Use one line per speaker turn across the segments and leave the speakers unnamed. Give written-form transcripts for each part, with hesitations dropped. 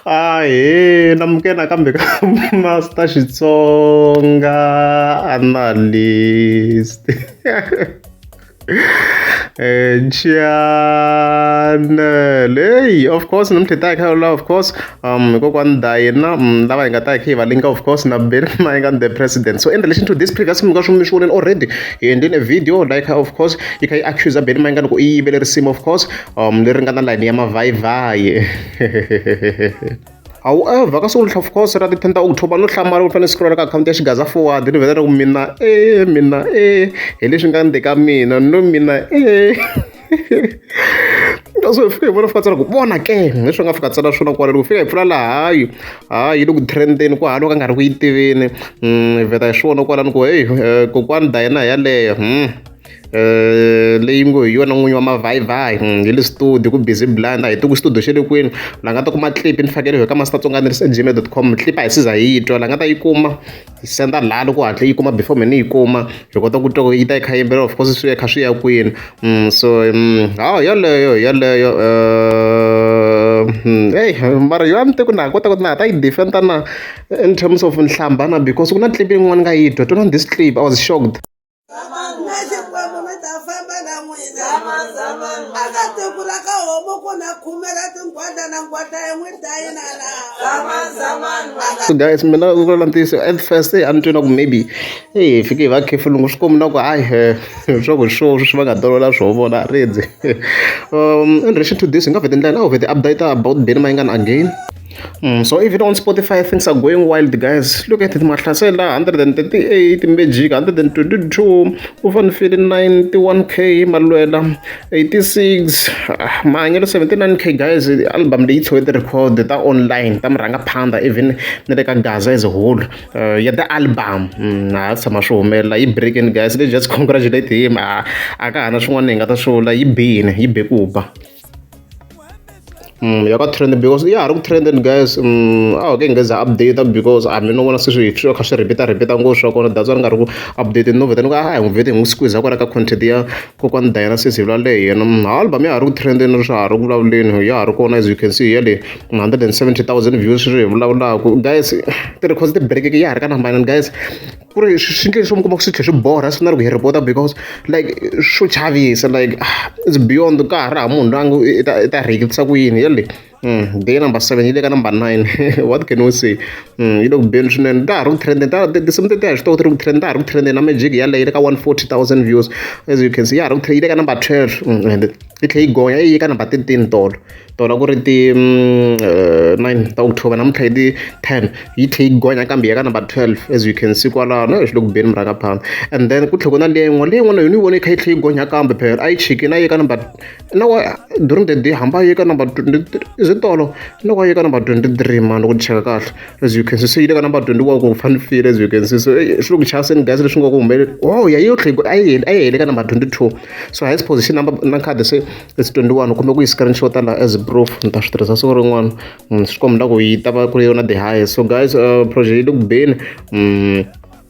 Ahee namukela nakambe ka Master Xitsonga Analyst channel hey of course namuntlha hi ta hi kha of course kokwani Dayina lava hi nga ta hi kha hi va linka of course na Benny Mayengani the president. So in relation to this previous mi nga swi mi swi vonile already hi endlile video like of course yi kha yi accuse Benny Mayengani ku i yivele risimu of course leri nga na layeni ya mavhayivhayi. However ka siku of course ra ti 10 ta October no hlamala ku fanele scroll ka akhawunti ya Xigaza Forward ni vhela ku mina e mina e hi leswi nga ndzeni ka mina no mina e so hi fika hi vona fika tsala ku vona ke leswi nga fika tsala swona kwala loko fika hi pfula laha hayi hayi yi le ku trendeni ku hala ka nga ri ku yi tiveni hi vheta hi swi vona kwalano ku heyi kokwani Dayina yaleyo leyi ngo hi yona n'winyi wa mavhayivhayi hi le studio ku busy blind a hi tiku studio xa le kwini la nga ta kuma clip ni fakele hi ka mastertsonga@gmail.com clip a hi siza hi yi twa la nga ta yi kuma yi senda laha loko hatle yi kuma before mina yi kuma hi kota ku twa ku yi ta yi kha yimbelela of course swi ya kha swi ya kwini so ha yeleyo yeleyo hey mara yo a ni tiku na ha kota ku na ha ta yi defend na in terms of nhlamba na because ku na clip yin'wana nga yi twa twa this clip I was shocked.
Na Xikwembu mi ta famba na n'wina. Aka tiko ra ka homu ku na khume ra tinghwata na nghwata yin'we dayina la.
So guys mina ku vulavula ntiyiso at first a ni twi na ku maybe hey hi fike hi va careful ngo swi kombi na ku hayi swa ku swo swi va nga tolovela swo vona ridzi in relation to this hi nga vhete ndlela a wu vhete update about Benny Mayengani again. So even on Spotify things are going wild guys. Look at it Mahlasela 138 Magic 122 Ufanifile 91k Malwela 86 Mahanyelo 79k guys album leyi tshove ti-record ta online ta murhangaphandha even na le ka Gaza as a whole ya the album ha tshama swi humelela yi breaking guys let's just congratulate him a ka ha na swin'wana hi nga ta swi vula yi bini yi be ku ba. Ya ka trend because ya ha ri ku trendeni guys a ke ngeza update because a mina vona se swi swi kha swi repeat repeat ngopfu swa kona that's why ni nga ri ku update no vheta ni ku a hi n'wi vhete hi n'wi squeeze kwala ka content ya kokwani Diana sesi hi vulavula hi yena album ya ha ri ku trendeni swa ha ri ku vulavuleni ya ha ri kona as you can see ya le 170,000 views sweswi hi vulavulaka guys ti-records ti break ya ha ri ka number nine guys ku ri swi endle swo mi kuma ku swi tlhela swi borha swi na loko hi report because like swo chavisa like it's beyond ka ha ri hava munhu loyi a ngo i ta i ta rheketisa ku yini yale day number 7 yi le ka number 9 what can we say yi le ku beni swinene ta ha ri ku trendeni ta tinsimu tetiya hi swi tiva ti ri ku trend ta ha ri ku trendeni na magic yaleyo yi le ka 140,000 views as you can see ya ha ri ku yi le ka number 12 and yi tlhela yi gonya yi ye ka number 13 tolo tolo ku ri ti 9 ta October namuntlha hi ti 10 yi tlhe yi gonya kambe ya ka number 12 as you can see kwalano swi le ku beni murhangaphandha and then ku tlhela ku na leyi yin'wana leyi yin'wana yona yi vone yi kha yi tlhe yi gonya kambe phela a yi chiki na yi ka number na wa during the day hamba yi ka number 23 is it tolo na wa yi ka number 23 man loko ni cheka kahle as you can see se yi le ka number 21 ku fanifile as you can see so swi le ku chaseni guys leswi nga ku humeleli oh ya yi tlhe a yi a yi hele ka number 22 so highest position number na khadi se it's 21 kumbe ku yi screenshot la as proof ni ta swi tirhisa siku rin'wana swi komba ku yi ta va ku ri yona the highest so guys project yi le ku beni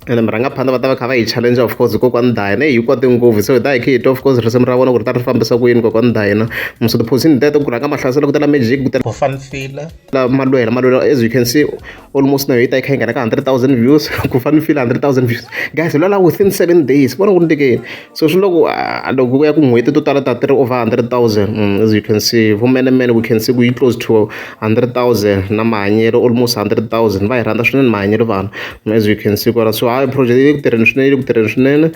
ene murhangaphandha va ta va kha va yi challenge of course kokwani Dayina hi kwate ngopfu so hi ta hi kha hi twa of course risimu ra vona ku ri ta ri fambisa ku yini kokwani Dayina so the position teto ku rhanga Mahlasela ku tela Magic ku tela
Fanfile
Malwela Malwela as you can see almost na yo yi ta yi kha yi nghena ka 100,000 views ku fanifile 100,000 views guys hi lwala within 7 days vona ku ri ndlekeni so swi loko loko ku ya ku n'hweti to tala ta ti ri over 100,000 as you can see vumenemene we can see ku yi close to 100,000 na mahanyelo almost 100,000 va yi rhandza swinene mahanyelo vanhu as you can see kwala so hayi project yi le ku tirheni swinene yi le ku tirheni swinene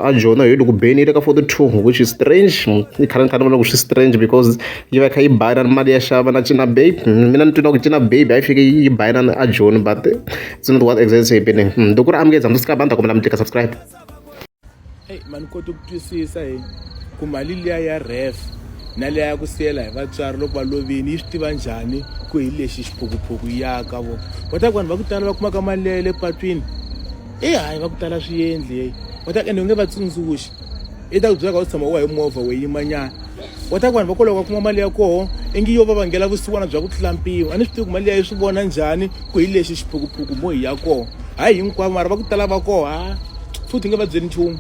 a jona hi le ku beni yi le ka 42 which is strange ni khale ni kha ni vona ku swi strange because yi va yi kha yi bayina na mali ya xava na Cina Babe mina ni twi na ku Cina Babe a yi fike yi bayina na a Joni but it's not what exactly happening loko ku ri amukeza mi subscribe a ni ta kombela mi tlika subscribe.
Eyi ma ni koti ku twisisa hi ku mali liya ya ref na liya ya ku siyela hi vatswari loko va lovini yi swi tiva njhani ku hi lexi xiphukuphuku yi ya ka vona wa ta ku vanhu va ku tala va kumaka mali liya ya le patwini i hayi va ku tala swi endli heyi wa ta ende u nge va tsundzuxi i ta ku byela ka u tshama u wa hi movha we yimanyana wa ta ku vanhu va kolovo va kuma mali ya koho ingi yo va vangela vusiwana bya ku tlula mpimo a ni swi tivi ku mali liya yi swi vona njhani ku hi lexi xiphukuphuku mo hi ya koho hayi hinkwavo mara va ku tala va koho ha futhi nge va byeli nchumu.